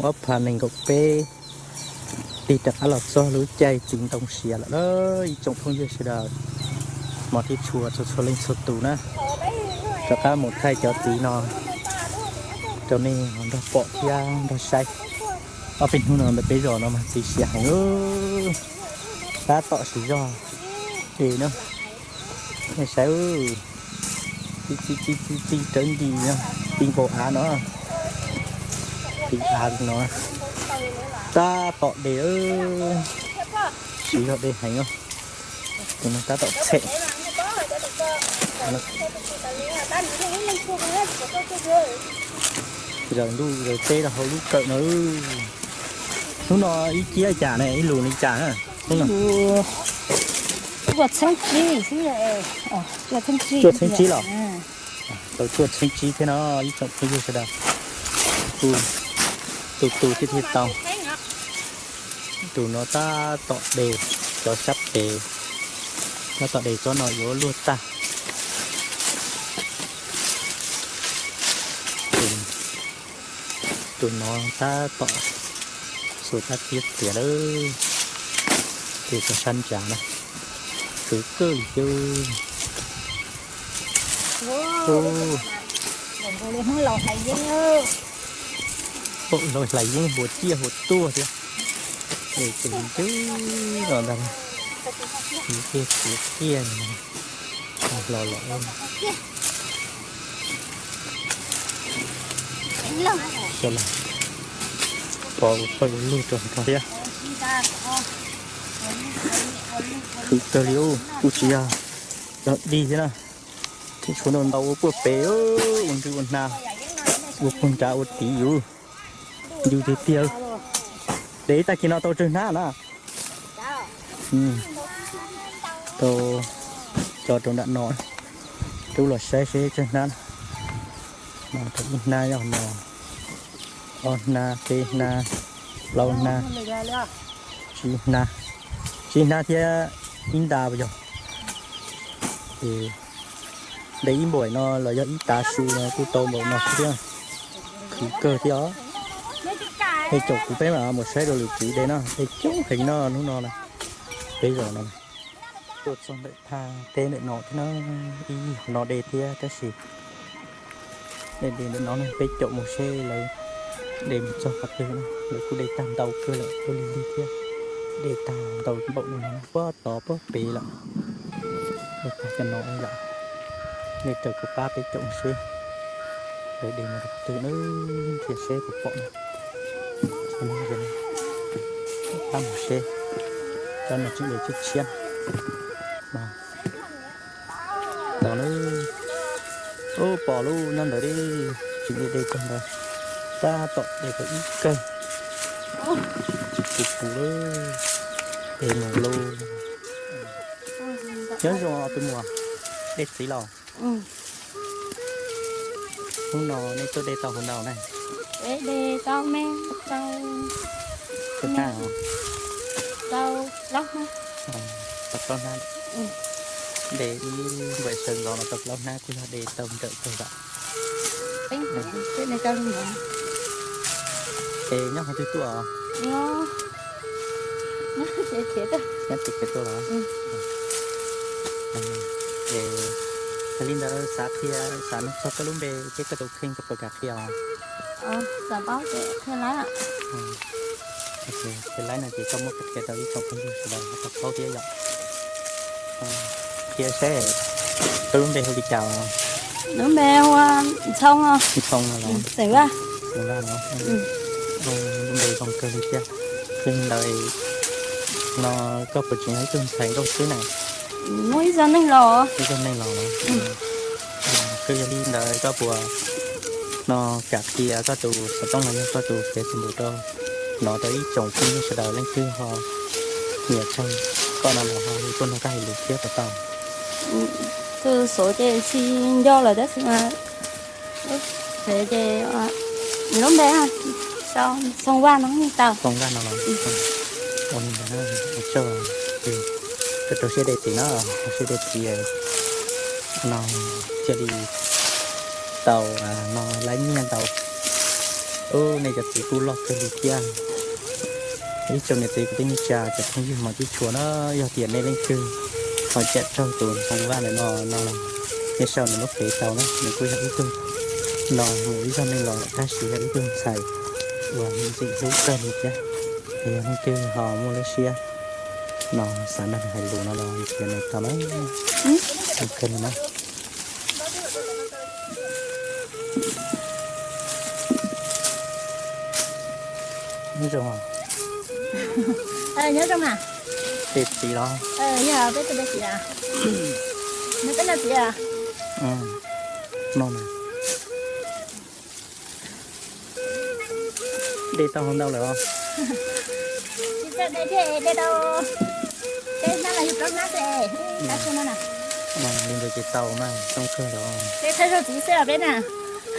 Ob phav nees nkaum peb, tig rov qab los txog lub caij txiv ntoo siav lawm lauj ib tsoom phooj ywg sawv daws. Hmov thiab tshua txhua txhua leej txhua tus na, rov qab mus thaij cov txiv no rau nej nrog pom thiab nrog saib. Ob peb hnub no ntawm peb zos no mas txiv siav heev, tab tom siv zog de na. Nej saib, txi txi txi txi rawv nti, ti nkaus av no, ti av no, tab tom de, siv zog de heev. Tus no tab tom txhem, zaws ntuj zaws teb rau hauv lub kawm no. Hnub no ib ciab cas ne, ib lus li cas na? Hnub no cuaj txheeb tsib los? Tau cuaj txheeb tsib thiab no ib tsoom phooj ywg sawv daws. Tu tu thiaj thiaj tau. Tus no tab tom de, cov sab pem, tab tom de tsob no yuav luag tag. Tus no tab tom xuas tab tiab txiav lawm. Tus cov sab ntsa na, khwv kawg li thiab. Pom lawv hlais yeeb huas ciaj huas tuaj thiab. Es ces ncwb los ntag, tiag tiag tiag, hlo los. Pom ua pawg ua lug rau hauv thiab. Khwv kawg li, kuj tsis yog yog dig thiab na. Tshuav ntau ntau ua puag pem, ua nrwg ua hnav, ua puag nrad ua tid yus, yus tiag tiag. Ces ib tag kis no tau tsawg hnab na? Tau, tso rau nram no, rub los saib seb tsawg hnab. No tau ib hnab, yog no ob hnab, peb hnab, plaub hnab, tsib hnab, tsib hnab thiab ib nta puas yog? Ces de ib npaum no los yog ib tav su no kuj tau npaum no thiab. Khwv kawg thiab os. Es caum kuv peb mam mus saib rau lwm tsev de no, de coob heev no hnub no na, peb zos no. Tuaj txog ntawm thaj teb ntawm no thiab na, ib yam no de thiab tab sis de de ntawm no ne, peb caum mus seb lawv de mus txog qhov twg na, lawv kuj de tag ntau kawg lawm, ua lig lig thiab. De tag ntau npaum no no, puag tod puag pem lawm. De tag cov no yom, nej raws kuv pab peb caum mus seb lawv de mus rau qhov twg na, nrhiav seb puas pom na. Pab mus seb, cov no tseem de tshiab tshiab no. Tau na, ub, pom lub nyob ntawd li, tseem de de tag ntawd, tab tom de tau ib kawg, tsis puv puv lawm, de mus lauj. Nyob zoo tus muam, de txiv los? Hnub no nej tuaj de tau hauv ntau na? De tau me tau, tau plaub hnab. Tau plaub hnab. De ib npaum sawv ntxov no tau plaub hnab kuj yog de tau nrawm kawg lawm. Es nyob qhov twg tuaj? Nyob tsev khiav tuaj los? Es yog li ntawd xav qhia, xav nug txog koj lub npe thiab koj tus kheej koj puas kam qhia os? Qhia laib no ces koj muab qhia rau ib tsoom phooj ywg sawv daws tau paub thiab yom. Qhia seb, koj lub npe hu li cas os? Lub npe hu Ntxhoo. Ntxhoo los? Xeem Vaj. Xeem Vaj los? Lub npe zoo kawg li thiab. Yog li ntawd no koj puas tseem yog ib tug ntxhais nkauj xwb na? Muaj ib zag neej los. Ib zag neej los los? Koj yog li ntawd koj puas no kam qhia koj tus xov tooj los yog koj tus Facebook rau no rau ib tsoom phooj ywg sawv daws leej twg ho nyiam txog koj no los ho tuaj nrog koj hais lus thiab puas tau? Tus xov ces tsis nco lawm tab sis mas, ces lub npe Ntxhoo Vaj no yeej tau. Ntxhoo Vaj no los? Ua li ntawd, koj rau siab de txiv no, rau siab de txiv no thiaj li tau no laib nyiaj ntau. Ub, nej cov txiv kuj loj kawg li thiab. Ib tsoom niam txiv kwv tij neej tsa cov phooj ywg hmov tshua na, yog tias nej leej twg ho cam raug tus ntoo vaj ntawm no no, nej sau nws lub fev tau na, nws kuj yog ib tug no mus ib zaug neej los tab sis yog ib tug ntxhais uas ntxim hlub kawg li thiab. Yog leej twg ho muaj lub siab no xav nrog nws hais lus no los nrhiav nws tau na. Kawg li na. Nyob zoo, nyob zoo na. Tus txiv los? Yog peb tus txiv. Nyob peb no txiv. No, de tau hauv ntau lawm os. Tsis txawj de thiab, de tau peb hnab los yog plaub hnab xwb. Li ntawd ces tau mas zoo kawg los. Peb thawj zaug txiv xwb os peb na.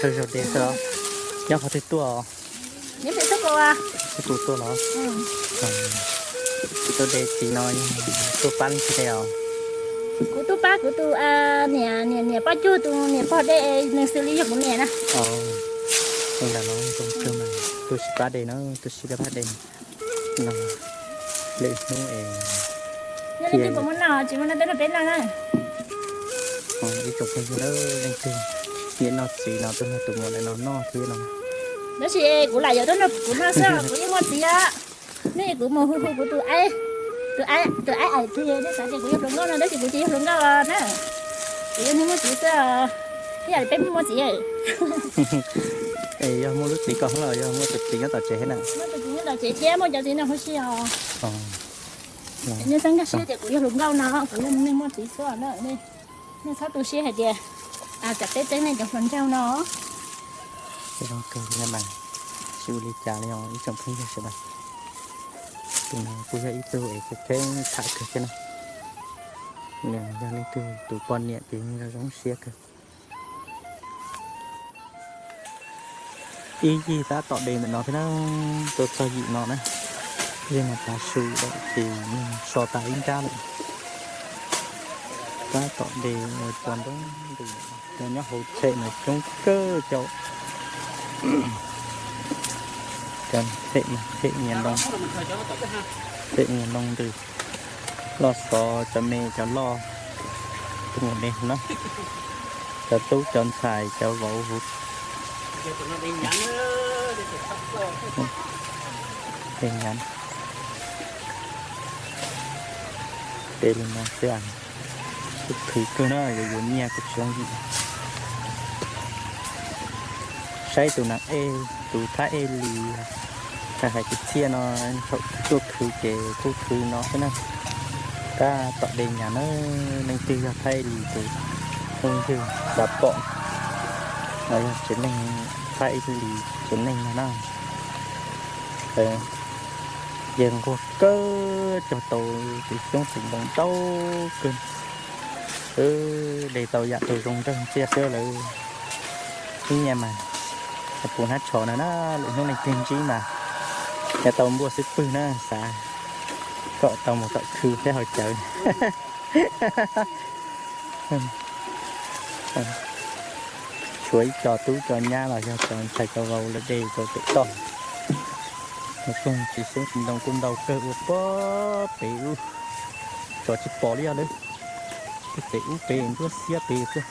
Thawj zaug de xwb os. Nyob qhov twg tuaj os? Nyob pem Xab Pos. Xab Pos tuaj los? Tuaj de txiv no tuaj pab leej twg de os? Kuv tuaj pab kuv tus niam, niam, niam poj cuag tus niam pog de, nws xws li yog kuv niam na. Ntawm no zoo kawg mas tuaj sib pab de na, tuaj sib pab de no. Lwm hnub es thiaj muaj noj, tsis muaj noj tuaj nrog peb noj na. Ib tsoom phooj ywg, leej twg nyiam noj txiv no tuaj nrog tus muam ntawm no noj thiab no. Tab sis kuv lam yuav tuaj nrog kuv noj xwb, kuv yeej muaj txiv os. Nej kuv mus hu hu kuv tus aib, tus aib, tus aib aim twg nej xav tias kuv yog hluas nkauj no tab sis kuv tsis yog hluas nkauj na. Kuv yog neeg muaj txiv xwb os. Ib yam li peb muaj txiv. Es yog muaj lub txiv ko los yog muaj tus txiv nyob tom tsev thiab na? Muaj tus txiv nyob tom tsev thiab muaj cov txiv nyob hauv si os. Nej txhob nkag siab tias kuv yog hluas nkauj no, kuv yog neeg muaj txiv xwb na. Nej txhob tu siab hais tias tsam peb txeeb nej cov hluas nraug no. Tsis ua li cas li os ib tsoom phooj ywg sawv daws. Tus no kuj yog ib tug es kuv pheej tham kawg thiab na. Nws yog leej twg tus poj niam ces zoo zoo siab kawg. Ib yig tab tom de ntawm no thiab na, tuaj txog yim no na, yog no tav su lawm ces so tas ib nrab lawm. Tab tom de ua cov nroo ntws, cov nyob hauv them mas coob kawg cov, cov them mas them nyias nroo, them nyias nroo ntws, loj xov cov me cov loj, tuaj mus de na, cov tub cov ntxhais cov vauv huv, de nyav, de li no xwb. Kuj khwv kawg na, yuav yuav nyiaj kuj tsis yooj yim. Saib tus neeg ej, tus Thaib Ej Lis, hais hais kwv txhiaj no, thaum tuaj khwv ces kuj khwv no xwb na. Tab tom de nyav na, leej twg yog Thaib Ej Lis tus phooj ywg xav pom, los yog tsev neeg Thaib Ej Lis tsev neeg no na. Ces nquag kawg, cog tau tus xyoob tus ntoo ntau kawg. De tau yam tau zoo nrog ntxiag xwb lawm. Ib nyias mas puv hnab tsho na na, lwm hnub leej twg ntsib mas yog tau npuaj xwb pwg na, xav kom tau mus tom khw thiab haus cawv. Tshuav ib co tub co nyab los yog cov ntxhais cov vauv lawv de rau pem toj. Nws kuj tsis xyoob tsis ntoo kuj ntau kawg ua puag pem ub, tso tsis pom li os lawm. Pem ub pem nruab xiab pem xwb.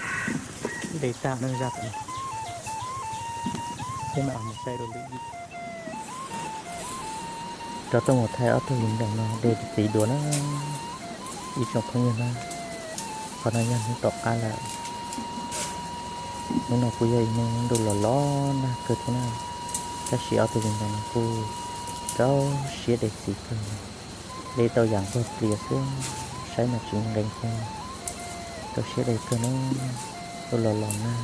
De tag no zaj tom no. Peb mam mus saib dua lwm yim. Rov tuaj mus thaij ob tug viv ncaus no de txiv dua na ib tsoom phooj ywg na. Qhov no yog hnub tom qab lawm. Hnub no kuj yog ib hnub ntuj los los nag kawg thiab na, tab sis ob tug viv ncaus no kuj rau siab de txiv kawg, de tau yam nquag plias xwb, saib mas tsis nqee kawg, rau siab de kawg na. Ntuj los los nag,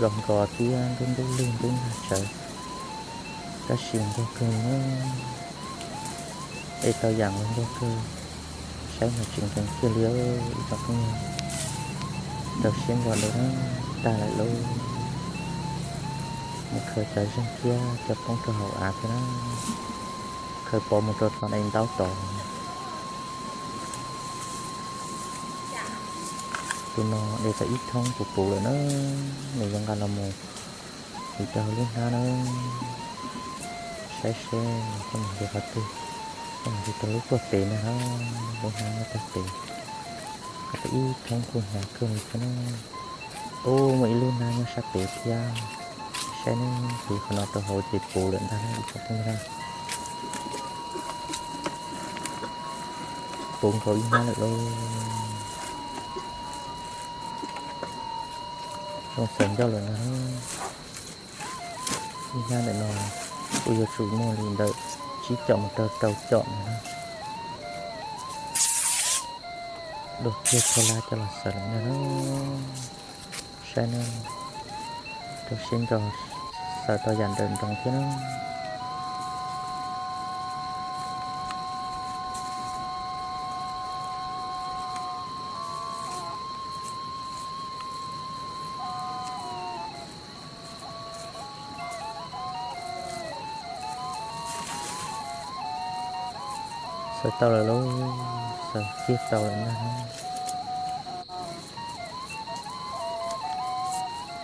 los nkos thiab ntub ntub lwg ntub nag tsawv, tab sis nquag kawg li na. De tau yam nquag kawg, saib mas tsis nqee kiag li ib tsoom phooj ywg. Rau siab ntso de na, tag lawm lauj. Mus khaws cov zeeg thiab cov poob rau hauv av thiab na, khaws pov mus rau txoj dai ntaub tod. Tus no de tau ib thoob puv puv lawm na, nws yuav nqa los mus tiv rau hauv lub hnab na. Saib seb koj mus ntsia qhov twg, koj mus ntsia tau lub puag pem na, lub hnab nyob puag pem, qhov ib thoob kuj hnyav kawg li thiab na. Ub, muaj ib lub hnab nyob sab pem thiab, saib ne, ces qhov no rau hauv ces puv lawm ntag ib tsoom phooj ywg. Puv nkaus ib hnab lawm lauj. Zoo xaws ncauj lawm ntag. Ib hnab ntawm no kuj yuav tsum muaj li ntawm tsib caum mus rau rau caum no na. Dua kiag txhua lab coj los xaws lawm ntag na. Saib na, rau siab ntso xaws tau yam nrawm nroos thiab na. Xaws tau lawm lauj, xaws kiag tau lawm ntag.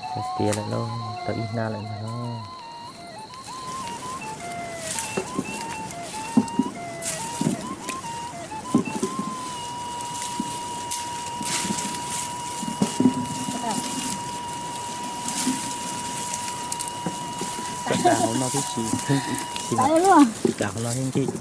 Xaws tiav lawm lauj, tau ib hnab lawm ntag lauj. Tsis tas hauv no thiab, tsis tas hauv no thiab nti no.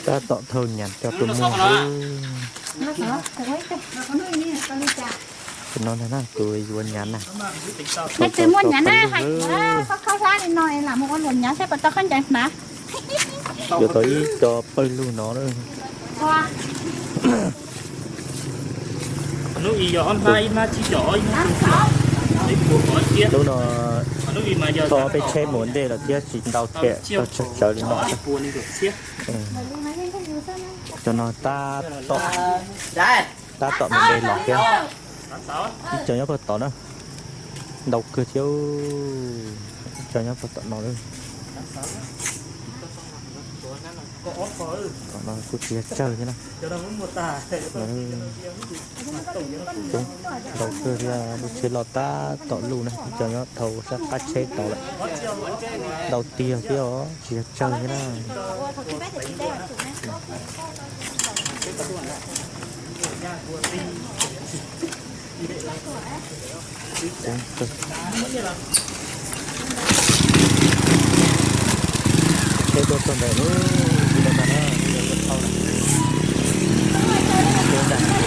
Tab tom thauj nyam coj tuaj muag. Tus no ntag na, tus yuav nyam na. Leej twg muaj nyam na hais kuv, khaub khaub hlab li no lam mus ua luam nyam saib puas tau khaub ncaws hnav. Yuav tau ib co pawg lug no na. Lub no tho peb tsheb mus ua ntej lawm thiab tsis ntau thiab, tau tsawg tsawg li no. Cov no tab tom, tab tom mus de los thiab. Ib co nyob puag tom na, ntau kawg thiab. Ib co nyob puag tom no lawm. Tom no kuj tsis yog tsawg thiab na. Ntau kawg thiab, lub tsheb loj tab tom luj na, ib co nyob dhau sab qab tsheb tod lawm. Ntau tiag thiab os, tsis yog tsawg thiab na. Tsheb tuaj txog ntawm lub, tsis tau tag na, yuav thauj na. Tsheb ntag.